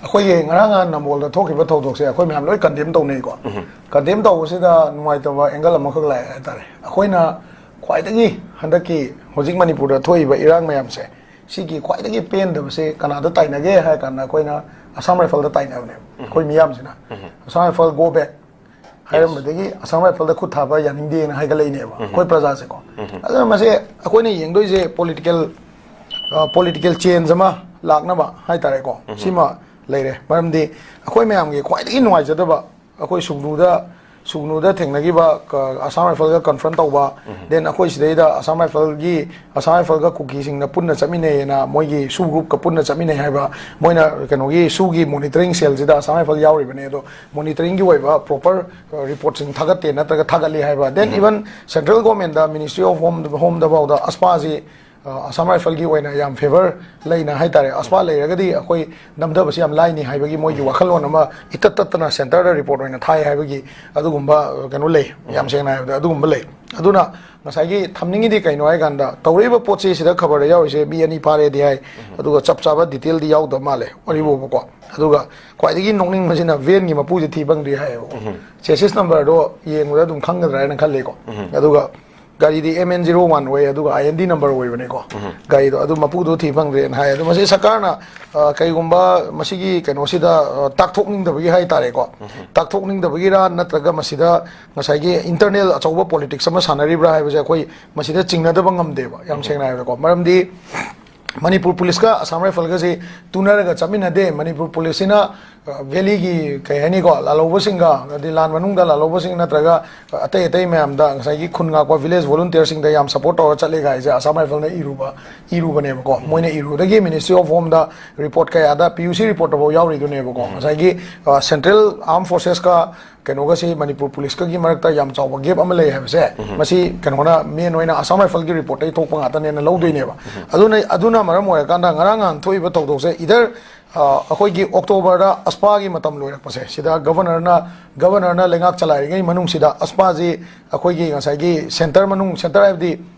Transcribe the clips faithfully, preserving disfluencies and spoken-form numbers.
ꯑꯩꯈꯣꯏꯒꯤ ꯉꯔꯥꯡ ꯅꯍꯥꯟ ꯅꯝꯕꯣꯜꯗ ꯊꯣꯛꯈꯤꯕ ꯊꯧꯗꯣꯛꯁꯦ ꯑꯩꯈꯣꯏ ꯃꯌꯥꯝ ꯂꯣꯏ ꯀꯟꯗꯦꯝ ꯇꯧꯅꯩꯀꯣ꯫ ꯀꯟꯗꯦꯝ ꯇꯧꯕꯁꯤꯗ ꯅꯨꯡꯉꯥꯏꯇꯕ ꯑꯦꯡꯒꯜ ꯑꯃꯈꯛ ꯂꯥꯛꯑꯦ ꯍꯥꯏꯇꯥꯔꯦ꯫ ꯑꯩꯈꯣꯏꯅ ꯈ꯭ꯋꯥꯏꯗꯒꯤ ꯍꯟꯗꯛꯀꯤ ꯍꯧꯖꯤꯛ ꯃꯅꯤꯄꯨꯔꯗ ꯊꯣꯛꯏꯕ ꯏꯔꯥꯡ ꯃꯌꯥꯝꯁꯦ, ꯁꯤꯒꯤ ꯈ꯭ꯋꯥꯏꯗꯒꯤ ꯄꯦꯟꯗꯕꯁꯦ ꯀꯅꯥꯗ ꯇꯥꯏꯅꯒꯦ ꯍꯥꯏꯔ ꯀꯥꯟꯗ ꯑꯩꯈꯣꯏꯅ ꯑꯁꯥꯝ ꯔꯥꯏꯐꯜꯗ ꯇꯥꯏꯅꯕꯅꯦꯕ꯫ ꯑꯩꯈꯣꯏ ꯃꯤꯌꯥꯝꯁꯤꯅ ꯑꯁꯥꯝ ꯔꯥꯏꯐꯜ ꯒꯣ ꯕꯦꯛ ꯍꯥꯏꯔꯝꯕꯗꯒꯤ ꯑꯁꯥꯝ ꯔꯥꯏꯐꯜꯗ ꯈꯨꯠ ꯊꯥꯕ ꯌꯥꯅꯤꯡꯗꯦꯅ ꯍꯥꯏꯒꯠꯂꯛꯏꯅꯦꯕ ꯑꯩꯈꯣꯏ ꯄ꯭ꯔꯖꯥꯁꯦꯀꯣ꯫ ꯑꯗꯨꯅ ꯃꯁꯦ ꯑꯩꯈꯣꯏꯅ ꯌꯦꯡꯗꯣꯏꯁꯦ ꯄꯣꯂꯤꯇꯤꯀꯦꯜ, ꯄꯣꯂꯤꯇꯤꯀꯦꯜ ꯆꯦꯟꯖ ꯑꯃ ꯂꯥꯛꯅꯕ ꯍꯥꯏꯇꯥꯔꯦꯀꯣ꯫ ꯁꯤꯃ ꯂꯩꯔꯦ꯫ ꯃꯔꯝꯗꯤ ꯑꯩꯈꯣꯏ ꯃꯌꯥꯝꯒꯤ ꯈ꯭ꯋꯥꯏꯗꯒꯤ ꯅꯨꯡꯉꯥꯏꯖꯗꯕ, ꯑꯩꯈꯣꯏ ꯁꯨꯒꯅꯨꯗ, ꯁꯨꯒꯅꯨꯗ ꯊꯦꯡꯅꯈꯤꯕ ꯀ-, ꯑꯁꯥꯝ ꯔꯥꯏꯐꯜꯒ ꯀꯟꯐ꯭ꯔꯟ ꯇꯧꯕ, ꯗꯦꯟ ꯑꯩꯈꯣꯏ ꯁꯤꯗꯩꯗ ꯑꯁꯥꯝ ꯔꯥꯏꯐꯜꯒꯤ, ꯑꯁꯥꯝ ꯔꯥꯏꯐꯜꯒ ꯀꯨꯀꯤꯁꯤꯡꯅ ꯄꯨꯟꯅ ꯆꯠꯃꯤꯟꯅꯩꯌꯦꯅ, ꯃꯣꯏꯒꯤ ꯁꯨ ꯒ꯭ꯔꯨꯞꯀ ꯄꯨꯟꯅ ꯆꯠꯃꯤꯟꯅꯩ ꯍꯥꯏꯕ, ꯃꯣꯏꯅ ꯀꯩꯅꯣꯒꯤ ꯁꯨꯒꯤ ꯃꯣꯅꯤꯇꯔꯤꯡ ꯁꯦꯜꯁꯤꯗ ꯑꯁꯥꯝ ꯔꯥꯏꯐꯜ ꯌꯥꯎꯔꯤꯕꯅꯦ, ꯑꯗꯣ ꯃꯣꯅꯤꯇꯔꯤꯡꯒꯤ ꯑꯣꯏꯕ ꯄ꯭ꯔꯣꯄꯔ ꯔꯤꯄꯣꯔꯠꯁꯤꯡ ꯊꯥꯒꯠꯇꯦ ꯅꯠꯇ꯭ꯔꯒ ꯊꯥꯒꯠꯂꯤ ꯍꯥꯏꯕ, ꯗꯦꯟ ꯏꯚꯟ ꯁꯦꯟꯇ꯭ꯔꯦꯜ ꯒꯣꯔꯃꯦꯟꯗ, ꯃꯤꯅꯤꯁꯇ꯭ꯔꯤ ꯑꯣꯐ ꯍꯣꯝ, ꯍꯣꯝꯗꯐꯥꯎꯗ ꯑꯁꯄꯥꯁꯤ ꯑ, ꯑꯁꯥꯝ ꯔꯥꯏꯐꯜꯒꯤ ꯑꯣꯏꯅ ꯌꯥꯝ ꯐꯦꯚꯔ ꯂꯩꯅ ꯍꯥꯏꯇꯥꯔꯦ꯫ ꯑꯁꯄꯥ ꯂꯩꯔꯒꯗꯤ ꯑꯩꯈꯣꯏ ꯅꯝꯊꯕꯁꯤ ꯌꯥꯝ ꯂꯥꯏꯅꯤ ꯍꯥꯏꯕꯒꯤ ꯃꯣꯏꯒꯤ ꯋꯥꯈꯜꯂꯣꯟ ꯑꯃ ꯏꯇꯠ ꯇꯠꯇꯅ ꯁꯦꯟꯇꯔꯗ ꯔꯤꯄꯣꯔꯠ ꯑꯣꯏꯅ ꯊꯥꯏ ꯍꯥꯏꯕꯒꯤ ꯑꯗꯨꯒꯨꯝꯕ, ꯑ, ꯀꯩꯅꯣ ꯂꯩ꯫ ꯌꯥꯝ ꯁꯦꯡꯅ ꯍꯥꯏꯔꯕꯗ ꯑꯗꯨꯒꯨꯝꯕ ꯂꯩ꯫ ꯑꯗꯨꯅ ꯉꯁꯥꯏꯒꯤ ꯊꯝꯅꯤꯡꯉꯤꯗꯤ ꯀꯩꯅꯣ ꯍꯥꯏ ꯀꯥꯟꯗ, ꯇꯧꯔꯛꯏꯕ ꯄꯣꯠꯁꯤ ꯁꯤꯗ ꯈꯕꯔꯗ ꯌꯥꯎꯔꯤꯁꯦ ꯃꯤ ꯑꯅꯤ ꯐꯥꯔꯦꯗꯤ ꯍꯥꯏ, ꯑꯗꯨꯒ ꯆꯞ ꯆꯥꯕ ꯗꯤꯇꯦꯜꯗꯤ ꯌꯥꯎꯗꯕ ꯃꯥꯜꯂꯦ ꯋꯥꯔꯤꯕꯨꯕꯀꯣ꯫ ꯑꯗꯨꯒ ꯈ꯭ꯋꯥꯏꯗꯒꯤ ꯅꯣꯛꯅꯤꯡꯕꯁꯤꯅ ꯚꯦꯟꯒꯤ ꯃꯄꯨꯁꯦ ꯊꯤ ꯐꯪꯗ꯭ꯔꯤ ꯍꯥꯏꯌꯦꯕ꯫ ꯆꯦꯁꯤꯁ ꯅꯝꯕꯔꯗꯣ ꯌꯦꯡꯕꯗ ꯑꯗꯨꯝ ꯈꯪꯒꯗ꯭ꯔꯥ ꯍꯥꯏꯅ ꯈꯜꯂꯤꯀꯣ꯫ ꯑꯗꯨꯒ ꯒꯥꯔꯤꯗꯤ ꯑꯦꯝ ꯑꯦꯟ ꯖꯤꯔꯣ ꯋꯥꯟ ꯑꯣꯏ, ꯑꯗꯨꯒ ꯑꯥꯏ ꯑꯦꯟ ꯗꯤ ꯅꯝꯕꯔ ꯑꯣꯏꯕꯅꯦꯀꯣ꯫ ꯒꯥꯔꯤꯗꯣ ꯑꯗꯨ ꯃꯄꯨꯗꯣ ꯊꯤ ꯐꯪꯗ꯭ꯔꯦꯅ ꯍꯥꯏ꯫ ꯑꯗꯣ ꯃꯁꯤ ꯁꯔꯀꯥꯔꯅ, ꯑ, ꯀꯩꯒꯨꯝꯕ ꯃꯁꯤꯒꯤ ꯀꯩꯅꯣꯁꯤꯗ, ꯑ, ꯇꯥꯛꯊꯣꯛꯅꯤꯡꯗꯕꯒꯤ ꯍꯥꯏꯇꯥꯔꯦꯀꯣ, ꯇꯥꯛꯊꯣꯛꯅꯤꯡꯗꯕꯒꯤꯔꯥ ꯅꯠꯇ꯭ꯔꯒ ꯃꯁꯤꯗ ꯉꯁꯥꯏꯒꯤ ꯏꯟꯇꯔꯅꯦꯜ ꯑꯆꯧꯕ ꯄꯣꯂꯤꯇꯤꯛꯁ ꯑꯃ ꯁꯥꯟꯅꯔꯤꯕ꯭ꯔꯥ ꯍꯥꯏꯕꯁꯦ ꯑꯩꯈꯣꯏ ꯃꯁꯤꯗ ꯆꯤꯡꯅꯗꯕ ꯉꯝꯗꯦꯕ, ꯌꯥꯝ ꯁꯦꯡꯅ ꯍꯥꯏꯕꯗꯀꯣ꯫ ꯃꯔꯝꯗꯤ ꯃꯅꯤꯄꯨꯔ ꯄꯨꯂꯤꯁꯀ ꯑꯁꯥꯝ ꯔꯥꯏꯐꯜꯒꯁꯤ ꯇꯨꯅꯔꯒ ꯆꯠꯃꯤꯟꯅꯗꯦ꯫ ꯃꯅꯤꯄꯨꯔ ꯄꯨꯂꯤꯁꯁꯤꯅ, ꯑ, ꯚꯦꯂꯤꯒꯤ, ꯀꯩ ꯍꯥꯏꯅꯤꯀꯣ, ꯂꯥꯜꯍꯧꯕꯁꯤꯡꯒ, ꯑꯗꯩ ꯂꯥꯟ ꯃꯅꯨꯡꯗ ꯂꯥꯜꯍꯧꯕꯁꯤꯡ ꯅꯠꯇ꯭ꯔꯒ, ꯑ, ꯑꯇꯩ ꯑꯇꯩ ꯃꯌꯥꯝꯗ, ꯉꯁꯥꯏꯒꯤ ꯈꯨꯟ ꯉꯥꯛꯄ ꯚꯤꯂꯦꯖ ꯚꯣꯂꯨꯟꯇꯤꯌꯔꯁꯤꯡꯗ ꯌꯥꯝ ꯁꯞꯄꯣꯔꯠ ꯇꯧꯔ ꯆꯠꯂꯦ ꯀꯥꯏꯁꯦ ꯑꯁꯥꯝ ꯔꯥꯏꯐꯜꯅ ꯏꯔꯨꯕ, ꯏꯔꯨꯕꯅꯦꯕꯀꯣ꯫ ꯃꯣꯏꯅ ꯏꯔꯨꯕꯗꯒꯤ ꯃꯤꯅꯤꯁꯇ꯭ꯔꯤ ꯑꯣꯐ ꯍꯣꯝꯗ ꯔꯤꯄꯣꯔꯠ ꯀꯌꯥꯗ, ꯄꯤ ꯌꯨ ꯁꯤ ꯔꯤꯄꯣꯔꯠꯇꯐꯥꯎ ꯌꯥꯎꯔꯤꯗꯨꯅꯦꯕꯀꯣ꯫ ꯉꯁꯥꯏꯒꯤ, ꯑ, ꯁꯦꯟꯇ꯭ꯔꯦꯜ ꯑꯥꯔꯝ ꯐꯣꯔꯁꯦꯁꯀ ꯀꯩꯅꯣꯒꯁꯤ, ꯃꯅꯤꯄꯨꯔ ꯄꯨꯂꯤꯁꯀꯒꯤ ꯃꯔꯛꯇ ꯌꯥꯝ ꯆꯥꯎꯕ ꯒꯦꯞ ꯑꯃ ꯂꯩ ꯍꯥꯏꯕꯁꯦ, ꯃꯁꯤ ꯀꯩꯅꯣꯅ, ꯃꯦꯟ ꯑꯣꯏꯅ ꯑꯁꯥꯝ ꯔꯥꯏꯐꯜꯒꯤ ꯔꯤꯄꯣꯔꯠꯇꯒꯤ ꯊꯣꯛꯄ ꯉꯥꯛꯇꯅꯦꯅ ꯂꯧꯗꯣꯏꯅꯦꯕ꯫ ꯑꯗꯨꯅ, ꯑꯗꯨꯅ ꯃꯔꯝ ꯑꯣꯏꯔꯀꯥꯟꯗ ꯉꯔꯥꯡ ꯅꯍꯥꯟ ꯊꯣꯛꯏꯕ ꯊꯧꯗꯣꯛꯁꯦ, ꯏꯗꯔ ꯑ, ꯑꯩꯈꯣꯏꯒꯤ ꯑꯣꯛꯇꯣꯕꯔꯗ ꯑꯁꯄꯥꯒꯤ ꯃꯇꯝ ꯂꯣꯏꯔꯛꯄꯁꯦ, ꯁꯤꯗ ꯒꯕꯔꯅꯔꯅ, ꯒꯕꯔꯅꯔꯅ ꯂꯩꯉꯥꯛ ꯆꯂꯥꯏꯔꯤꯉꯩ ꯃꯅꯨꯡꯁꯤꯗ ꯑꯁꯄꯥꯁꯤ ꯑꯩꯈꯣꯏꯒꯤ ꯉꯁꯥꯏꯒꯤ ꯁꯦꯟꯇꯔ ꯃꯅꯨꯡ, ꯁꯦꯟꯇꯔ ꯍꯥꯏꯕꯗꯤ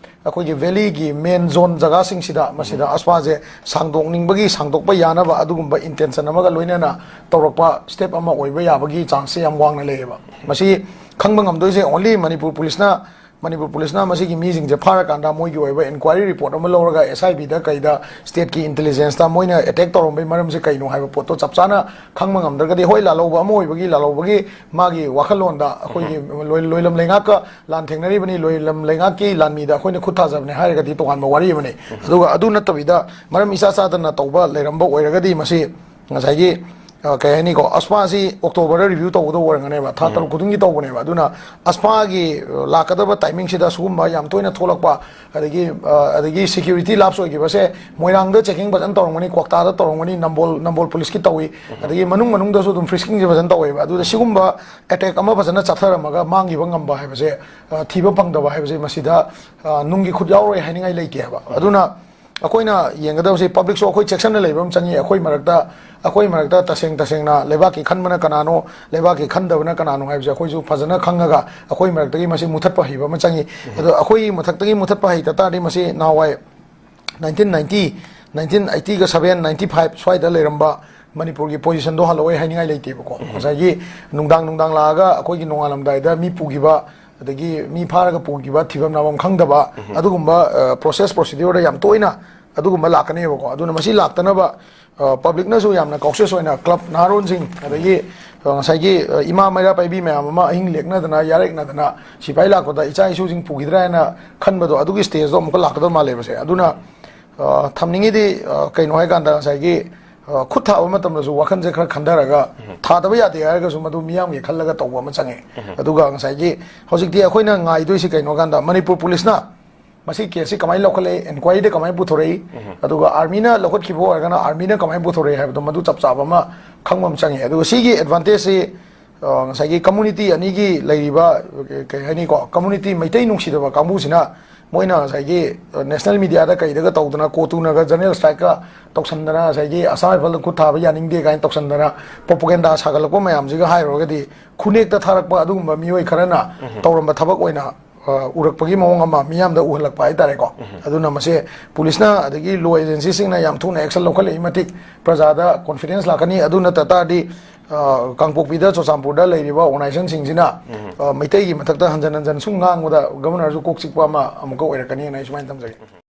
ꯑꯩꯈꯣꯏꯒꯤ ꯚꯦꯂꯤꯒꯤ ꯃꯦꯟ ꯖꯣꯟ ꯖꯒꯥꯁꯤꯡꯁꯤꯗ, ꯃꯁꯤꯗ ꯑꯁꯄꯥꯁꯦ ꯁꯥꯡꯗꯣꯛꯅꯤꯡꯕꯒꯤ, ꯁꯥꯡꯗꯣꯛꯄ ꯌꯥꯅꯕ ꯑꯗꯨꯒꯨꯝꯕ ꯏꯟꯇꯦꯟꯁꯟ ꯑꯃꯒ ꯂꯣꯏꯅꯅ ꯇꯧꯔꯛꯄ ꯁ꯭ꯇꯦꯞ ꯑꯃ ꯑꯣꯏꯕ ꯌꯥꯕꯒꯤ ꯆꯥꯟꯁꯁꯦ ꯌꯥꯝ ꯋꯥꯡꯅ ꯂꯩꯌꯦꯕ꯫ ꯃꯁꯤ ꯈꯪꯕ ꯉꯝꯗꯣꯏꯁꯦ ꯑꯣꯟꯂꯤ ꯃꯅꯤꯄꯨꯔ ꯄꯨꯂꯤꯁꯅ, ꯃꯅꯤꯄꯨꯔ ꯄꯨꯂꯤꯁꯅ ꯃꯁꯤꯒꯤ ꯃꯤꯁꯤꯡꯁꯦ ꯐꯥꯔꯀꯥꯟꯗ ꯃꯣꯏꯒꯤ ꯑꯣꯏꯕ ꯏꯟꯀ꯭ꯋꯥꯏꯔꯤ ꯔꯤꯄꯣꯔꯠ ꯑꯃ ꯂꯧꯔꯒ ꯑꯦꯁ ꯑꯥꯏ ꯕꯤꯗ ꯀꯩꯗ ꯁ꯭ꯇꯦꯠꯀꯤ ꯏꯟꯇꯦꯂꯤꯖꯦꯟꯁꯇ ꯃꯣꯏꯅ ꯑꯦꯇꯦꯛ ꯇꯧꯔꯝꯕꯒꯤ ꯃꯔꯝꯁꯦ ꯀꯩꯅꯣ ꯍꯥꯏꯕ ꯄꯣꯠꯇꯣ ꯆꯞ ꯆꯥꯅ ꯈꯪꯕ ꯉꯝꯗ꯭ꯔꯒꯗꯤ, ꯍꯣꯏ, ꯂꯥꯜꯍꯧꯕ ꯑꯃ ꯑꯣꯏꯕꯒꯤ, ꯂꯥꯜꯍꯧꯕꯒꯤ ꯃꯥꯒꯤ ꯋꯥꯈꯜꯂꯣꯟꯗ ꯑꯩꯈꯣꯏꯒꯤ ꯂꯣꯏ-, ꯂꯣꯏꯂꯝ ꯂꯩꯉꯥꯛꯀ ꯂꯥꯟ ꯊꯦꯡꯅꯔꯤꯕꯅꯤ, ꯂꯣꯏꯂꯝ ꯂꯩꯉꯥꯛꯀꯤ ꯂꯥꯟꯃꯤꯗ ꯑꯩꯈꯣꯏꯅ ꯈꯨꯠ ꯊꯥꯖꯕꯅꯦ ꯍꯥꯏꯔꯒꯗꯤ ꯇꯣꯉꯥꯟꯕ ꯋꯥꯔꯤ ꯑꯃꯅꯤ꯫ ꯑꯗꯨꯒ ꯑꯗꯨ ꯅꯠꯇꯕꯤꯗ ꯃꯔꯝ ꯏꯆꯥ ꯆꯥꯗꯅ ꯇꯧꯕ ꯂꯩꯔꯝꯕ ꯑꯣꯏꯔꯒꯗꯤ ꯃꯁꯤ ꯉꯁꯥꯏꯒꯤ, ꯑ, ꯀꯩ ꯍꯥꯏꯅꯤꯀꯣ, ꯑꯁꯄꯥꯁꯤ ꯑꯣꯛꯇꯣꯕꯔꯗ ꯔꯤꯚ꯭ꯌꯨ ꯇꯧꯒꯗꯧꯕ ꯑꯣꯏꯔꯝꯒꯅꯦꯕ, ꯊꯥ ꯇꯔꯨꯛ ꯈꯨꯗꯤꯡꯒꯤ ꯇꯧꯕꯅꯦꯕ꯫ ꯑꯗꯨꯅ ꯑꯁꯄꯥꯒꯤ, ꯑ, ꯂꯥꯛꯀꯗꯕ ꯇꯥꯏꯃꯤꯡꯁꯤꯗ ꯁꯤꯒꯨꯝꯕ ꯌꯥꯝ ꯇꯣꯏꯅ ꯊꯣꯛꯂꯛꯄ, ꯑꯗꯒꯤ, ꯑ, ꯑꯗꯒꯤ ꯁꯦꯀ꯭ꯌꯨꯔꯤꯇꯤ ꯂꯥꯞꯁ ꯑꯣꯏꯈꯤꯕꯁꯦ, ꯃꯣꯏꯔꯥꯡꯗ ꯆꯦꯀꯤꯡ ꯐꯖꯅ ꯇꯧꯔꯝꯒꯅꯤ, ꯀ꯭ꯋꯥꯛꯇꯥꯗ ꯇꯧꯔꯝꯒꯅꯤ, ꯅꯝꯕꯣꯜ, ꯅꯝꯕꯣꯜ ꯄꯨꯂꯤꯁꯀꯤ ꯇꯧꯏ, ꯑꯗꯒꯤ ꯃꯅꯨꯡ ꯃꯅꯨꯡꯗꯁꯨ ꯑꯗꯨꯝ ꯐ꯭ꯔꯤꯁꯀꯤꯡꯁꯦ ꯐꯖꯅ ꯇꯧꯋꯦꯕ꯫ ꯑꯗꯨꯗ ꯁꯤꯒꯨꯝꯕ ꯑꯦꯇꯦꯛ ꯑꯃ ꯐꯖꯅ ꯆꯠꯊꯔꯝꯃꯒ ꯃꯥꯡꯈꯤꯕ ꯉꯝꯕ ꯍꯥꯏꯕꯁꯦ, ꯑ, ꯊꯤꯕ ꯐꯪꯗꯕ ꯍꯥꯏꯕꯁꯦ, ꯃꯁꯤꯗ, ꯑ, ꯅꯨꯡꯒꯤ ꯈꯨꯠ ꯌꯥꯎꯔꯣꯏ ꯍꯥꯏꯅꯤꯡꯉꯥꯏ ꯂꯩꯇꯦ ꯍꯥꯏꯕ꯫ ꯑꯗꯨꯅ ꯑꯩꯈꯣꯏꯅ ꯌꯦꯡꯒꯗꯕꯁꯤ ꯄꯕ꯭ꯂꯤꯛꯁꯨ ꯑꯩꯈꯣꯏ ꯆꯦꯛꯁꯤꯟꯅ ꯂꯩꯕ ꯑꯃ ꯆꯪꯉꯤ꯫ ꯑꯩꯈꯣꯏ ꯃꯔꯛꯇ, ꯑꯩꯈꯣꯏ ꯃꯔꯛꯇ ꯇꯁꯦꯡ ꯇꯁꯦꯡꯅ ꯂꯩꯕꯥꯛꯀꯤ ꯈꯟꯕꯅ ꯀꯅꯥꯅꯣ, ꯂꯩꯕꯥꯛꯀꯤ ꯈꯟꯗꯕꯅ ꯀꯅꯥꯅꯣ ꯍꯥꯏꯕꯁꯦ ꯑꯩꯈꯣꯏꯁꯨ ꯐꯖꯅ ꯈꯪꯉꯒ ꯑꯩꯈꯣꯏ ꯃꯔꯛꯇꯒꯤ ꯃꯁꯤ ꯃꯨꯊꯠꯄ ꯍꯩꯕ ꯑꯃ ꯆꯪꯉꯤ꯫ ꯑꯗꯣ ꯑꯩꯈꯣꯏꯒꯤ ꯃꯊꯛꯇꯒꯤ ꯃꯨꯊꯠꯄ ꯍꯩꯇ ꯇꯥꯔꯗꯤ ꯃꯁꯤ ꯅꯍꯥꯟꯋꯥꯏ ꯅꯥꯏꯟꯇꯤꯟ ꯅꯥꯏꯟꯇꯤ, ꯅꯥꯏꯟꯇꯤꯟ ꯑꯩꯠꯇꯤꯒ ꯁꯚꯦꯟ, ꯅꯥꯏꯟꯇꯤ ꯐꯥꯏꯚ ꯁ꯭ꯋꯥꯏꯗ ꯂꯩꯔꯝꯕ ꯃꯅꯤꯄꯨꯔꯒꯤ ꯄꯣꯖꯤꯁꯟꯗꯣ ꯍꯜꯂꯛꯑꯣꯏ ꯍꯥꯏꯅꯤꯡꯉꯥꯏ ꯂꯩꯇꯦꯕꯀꯣ꯫ ꯉꯁꯥꯏꯒꯤ ꯅꯨꯡꯗꯥꯡ, ꯅꯨꯡꯗꯥꯡ ꯂꯥꯛꯑꯒ ꯑꯩꯈꯣꯏꯒꯤ ꯅꯣꯡꯉꯥꯜꯂꯝꯗꯥꯏꯗ ꯃꯤ ꯄꯨꯈꯤꯕ, ꯑꯗꯒꯤ ꯃꯤ ꯐꯥꯔꯒ ꯄꯨꯈꯤꯕ, ꯊꯤꯐꯝ ꯅꯥꯐꯝ ꯈꯪꯗꯕ, ꯑꯗꯨꯒꯨꯝꯕ, ꯑ, ꯄ꯭ꯔꯣꯁꯦꯁ ꯄ꯭ꯔꯣꯁꯤꯗ꯭ꯌꯨꯔꯗ ꯌꯥꯝ ꯇꯣꯏꯅ ꯑꯗꯨꯒꯨꯝꯕ ꯂꯥꯛꯀꯅꯦꯕꯀꯣ꯫ ꯑꯗꯨꯅ ꯃꯁꯤ ꯂꯥꯛꯇꯅꯕ, ꯑ, ꯄꯕ꯭ꯂꯤꯛꯅꯁꯨ ꯌꯥꯝꯅ ꯀꯥꯎꯁꯤꯌꯁ ꯑꯣꯏꯅ, ꯀ꯭ꯂꯕ ꯅꯍꯥꯔꯣꯟꯁꯤꯡ, ꯑꯗꯒꯤ, ꯑ, ꯉꯁꯥꯏꯒꯤ, ꯑ, ꯏꯃꯥ ꯃꯩꯔꯥ ꯄꯥꯏꯕꯤ ꯃꯌꯥꯝ ꯑꯃ ꯑꯍꯤꯡ ꯂꯦꯛꯅꯗꯅ, ꯌꯥꯔꯦꯛꯅꯗꯅ, ꯁꯤꯐꯥꯏ ꯂꯥꯛꯄꯗ ꯏꯆꯥ ꯏꯁꯨꯁꯤꯡ ꯄꯨꯈꯤꯗ꯭ꯔꯥ ꯍꯥꯏꯅ ꯈꯟꯕꯗꯣ, ꯑꯗꯨꯒꯤ ꯁ꯭ꯇꯦꯖꯇꯣ ꯑꯃꯨꯛꯀ ꯂꯥꯛꯀꯗꯕ ꯃꯥꯜꯂꯦꯕꯁꯦ꯫ ꯑꯗꯨꯅ, ꯑ, ꯊꯝꯅꯤꯡꯉꯤꯗꯤ, ꯑ, ꯀꯩꯅꯣ ꯍꯥꯏꯀꯥꯟꯗ ꯉꯁꯥꯏꯒꯤ, ꯑ, ꯈꯨꯠ ꯊꯥꯕ ꯃꯇꯝꯗꯁꯨ ꯋꯥꯈꯜꯁꯦ ꯈꯔ ꯈꯟꯊꯔꯒ, ꯊꯥꯗꯕ ꯌꯥꯗꯦ ꯍꯥꯏꯔꯒꯁꯨ ꯃꯗꯨ ꯃꯤꯌꯥꯝꯒꯤ ꯈꯜꯂꯒ ꯇꯧꯕ ꯑꯃ ꯆꯪꯉꯦ꯫ ꯑꯗꯨꯒ ꯉꯁꯥꯏꯒꯤ ꯍꯧꯖꯤꯛꯇꯤ ꯑꯩꯈꯣꯏꯅ ꯉꯥꯏꯗꯣꯏꯁꯤ ꯀꯩꯅꯣ ꯀꯥꯟꯗ ꯃꯅꯤꯄꯨꯔ ꯄꯨꯂꯤꯁꯅ ꯃꯁꯤ ꯀꯦꯁꯁꯤ ꯀꯃꯥꯏꯅ ꯂꯧꯈꯠꯂꯛꯏ, ꯏꯟꯀ꯭ꯋꯥꯏꯔꯤꯗ ꯀꯃꯥꯏꯅ ꯄꯨꯊꯣꯔꯛꯏ, ꯑꯗꯨꯒ ꯑꯥꯔꯃꯤꯅ ꯂꯧꯈꯠꯈꯤꯕ ꯑꯣꯏꯔꯒꯅ ꯑꯥꯔꯃꯤꯅ ꯀꯃꯥꯏꯅ ꯄꯨꯊꯣꯔꯛꯏ ꯍꯥꯏꯕꯗꯣ ꯃꯗꯨ ꯆꯞ ꯆꯥꯕ ꯑꯃ ꯈꯪꯕ ꯑꯃ ꯆꯪꯉꯦ꯫ ꯑꯗꯨꯒ ꯁꯤꯒꯤ ꯑꯦꯗꯚꯥꯟꯇꯦꯖꯁꯤ, ꯑ, ꯉꯁꯥꯏꯒꯤ ꯀꯝꯃꯨꯅꯤꯇꯤ ꯑꯅꯤꯒꯤ ꯂꯩꯔꯤꯕ, ꯀꯩ ꯍꯥꯏꯅꯤꯀꯣ, ꯀꯝꯃꯨꯅꯤꯇꯤ ꯃꯩꯇꯩ ꯅꯨꯡꯁꯤꯗꯕ ꯀꯥꯡꯕꯨꯁꯤꯅ ꯃꯣꯏꯅ ꯉꯁꯥꯏꯒꯤ ꯅꯦꯁꯅꯦꯜ ꯃꯤꯗꯤꯌꯥꯗ ꯀꯩꯗꯒ ꯇꯧꯗꯅ, ꯀꯣꯇꯨꯅꯒ ꯖꯦꯅꯔꯦꯜ ꯁ꯭ꯇ꯭ꯔꯥꯏꯛꯀ ꯇꯧꯁꯟꯗꯅ, ꯉꯁꯥꯏꯒꯤ ꯑꯁꯥꯝ ꯔꯥꯏꯐꯜꯗ ꯈꯨꯠ ꯊꯥꯕ ꯌꯥꯅꯤꯡꯗꯦ ꯀꯥꯏꯅ ꯇꯧꯁꯟꯗꯅ ꯄ꯭ꯔꯣꯄꯒꯦꯟꯗꯥ ꯁꯥꯒꯠꯂꯛꯄ ꯃꯌꯥꯝꯁꯤꯒ ꯍꯥꯏꯔꯨꯔꯒꯗꯤ, ꯈꯨꯅꯦꯛꯇ ꯊꯥꯔꯛꯄ ꯑꯗꯨꯒꯨꯝꯕ ꯃꯤꯑꯣꯏ ꯈꯔꯅ ꯇꯧꯔꯝꯕ ꯊꯕꯛ ꯑꯣꯏꯅ, ꯑ, ꯎꯔꯛꯄꯒꯤ ꯃꯑꯣꯡ ꯑꯃ ꯃꯤꯌꯥꯝꯗ ꯎꯍꯜꯂꯛꯄ ꯍꯥꯏꯇꯥꯔꯦꯀꯣ꯫ ꯑꯗꯨꯅ ꯃꯁꯦ ꯄꯨꯂꯤꯁꯅ ꯑꯗꯒꯤ ꯂꯣ ꯑꯦꯖꯦꯟꯁꯤꯁꯤꯡꯅ ꯌꯥꯝ ꯊꯨꯅ ꯑꯦꯛꯁꯟ ꯂꯧꯈꯠꯂꯛꯏ ꯃꯇꯤꯛ ꯄ꯭ꯔꯖꯥꯗ ꯀꯣꯟꯐꯤꯗꯦꯟꯁ ꯂꯥꯛꯀꯅꯤ꯫ ꯑꯗꯨ ꯅꯠꯇ ꯇꯥꯔꯗꯤ, ꯑ, ꯀꯥꯡꯄꯣꯛꯄꯤꯗ, ꯆꯨꯔꯆꯥꯟꯄꯨꯔꯗ ꯂꯩꯔꯤꯕ ꯑꯣꯔꯒꯅꯥꯏꯖꯦꯁꯟꯁꯤꯡꯁꯤꯅ, ꯑ, ꯃꯩꯇꯩꯒꯤ ꯃꯊꯛꯇ ꯍꯟꯖꯟ ꯍꯟꯖꯟ ꯁꯨꯝ ꯉꯥꯡꯕꯗ ꯒꯕꯔꯅꯔꯁꯨ ꯀꯣꯛ ꯆꯤꯛꯄ ꯑꯃ ꯑꯃꯨꯛꯀ ꯑꯣꯏꯔꯛꯀꯅꯤꯅ ꯑꯩ ꯁꯨꯃꯥꯏꯅ ꯊꯝꯖꯒꯦ꯫